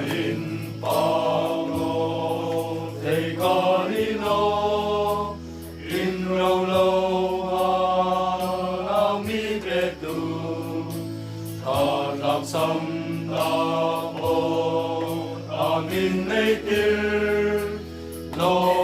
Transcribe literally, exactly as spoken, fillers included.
Inpâk naw, thei ka ni naw, inro lo a mi petu, a tlak sam ta po, a min nei tir naw.